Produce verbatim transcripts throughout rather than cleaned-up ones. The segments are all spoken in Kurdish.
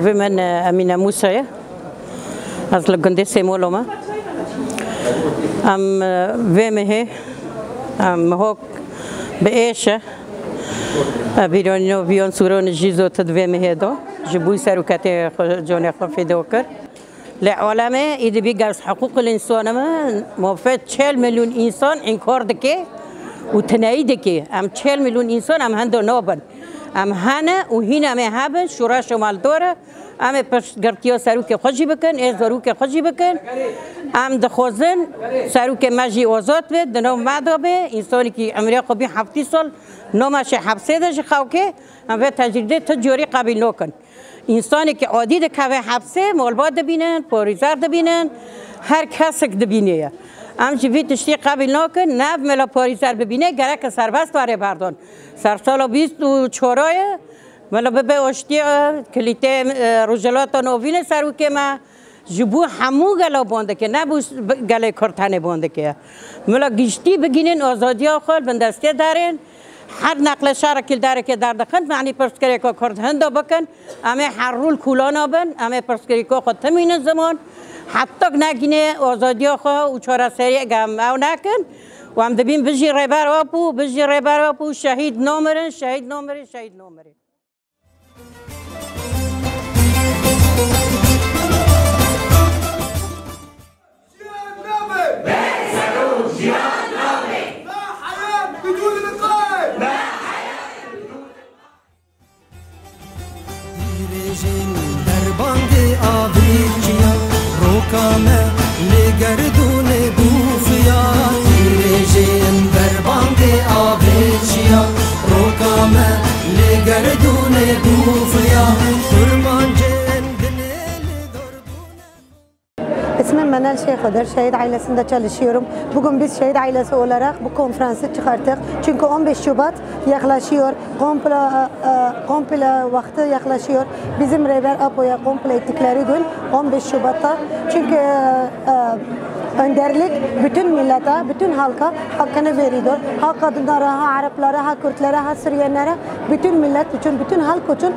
Vê min, e, Emîne Mûsa ye. Ez li gundê Sêmolo me. Em, e, vê mehê, em, mihok bi êş e. E, bîranîno viyan sûranê jî zotir di vê mehê de ji bo seroketê xwe, canê xwe fîdo kir. Lê alemê îdî bî ger ji hiqûqil însanê me, mafê çel milyon însan înkar dike û tineyî dike. Em çel milyon însan em hendo nabin. Em hene û hîn em ê hebin, şoreşa me li dor e. Em ê piştgirtiya serokê xwe jî bikin, ê zarokê xwe jî bikin. Em dixwazin serokê me jî azad be, di nav me de be. Însanekî emrê xwe bî heftî sal, name şê hepsê de ji xewkê. Em vê tecrîdê tu carî qebîl nakin. Însanekî adî dikeve hepsê, malbat dibînin, parêzer dibînin, her kesek dibîne ye. Em jî vî tiştî qebîl nakin, ne ev mela parêzer bibîne, gereke serbest were berdan. Sersala bîst û çar ye, mela bibe aştiya, kilîtê, e, Rojhilata Navîn e serokê me, ji bo hemû gela ban dike, ne bo gelê Kurd tenê ban dike. Mela giştî bigînin azadiya xwe, li bin destê derin. Her neqle şerekî li derekê derdixin, yanî pirsgirêka Kurd hinda bikin. Em ê her rû li kolana bin, em ê pirsgirêka xwe timînin ziman. Heta ku negîne azadiya xwe û çareseriyê, em ew nekin. Û em dibîn bijî Rêber Apo, bijî Rêber Apo, şehîd namirin, şehîd namirin, şehîd namirin. Hîrêjên derbandê avêtiya, roka me li gerdûnê bûfiya. Hîrêjên derbandê avêtiya, roka me li gerdûnê bûfiya. Kurmancên dinê li dor bûne. İsmim Menel Şeyhoder, şehit ailesinde çalışıyorum. Bugün biz şehit ailesi olarak bu konferansı çıkarttık. Çünkü on beş Şubat yaklaşıyor, komple, e, komple vakti yaklaşıyor. Bizim Rehber Apo'ya komple ettikleri gün on beş Şubat'ta. Çünkü, e, e, önderlik bütün millete, bütün halka hakkını veriyor. Ha kadınlara, ha Araplara, ha Kürtlere, ha Suriyenlere, bütün millet için, bütün halk için, e,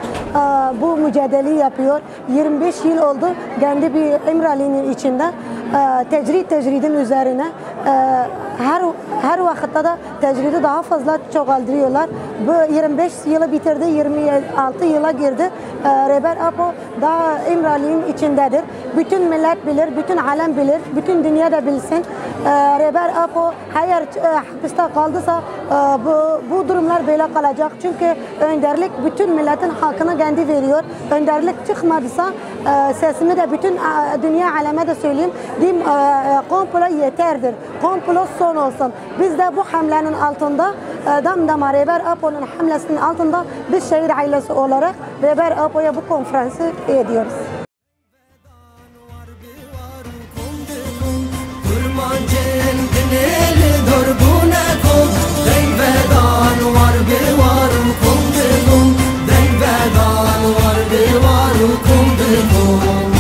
bu mücadeleyi yapıyor. Yirmi beş yıl oldu kendi bir İmrali'nin içinde, e, tecrit tecridin üzerine, e, her her vakitte de tecridi daha fazla çoğaldırıyorlar. Bu yirmi beş yılı bitirdi, yirmi altı yıla girdi. E, Rehber Apo daha İmrali'nin içindedir. Bütün millet bilir, bütün alem bilir, bütün dünya da bilsin. E, Rehber Apo eğer, e, hapiste kaldıysa, e, bu, bu durumlar böyle kalacak. Çünkü önderlik bütün milletin hakkını kendi veriyor. Önderlik çıkmadıysa, e, sesimi de bütün, e, dünya aleme de söyleyeyim. Diyeyim, e, e, komplo yeterdir. Komplo son olsun. Biz de bu hamlenin altında, e, dam dama Rehber Apo'nun hamlesinin altında biz şehit ailesi olarak Rehber Apo'ya bu konferansı ediyoruz. Kurmancên dinê li dor bûne kom, deng vedan war bi war û kom bi kom, deng vedan war bi war û kom bi kom.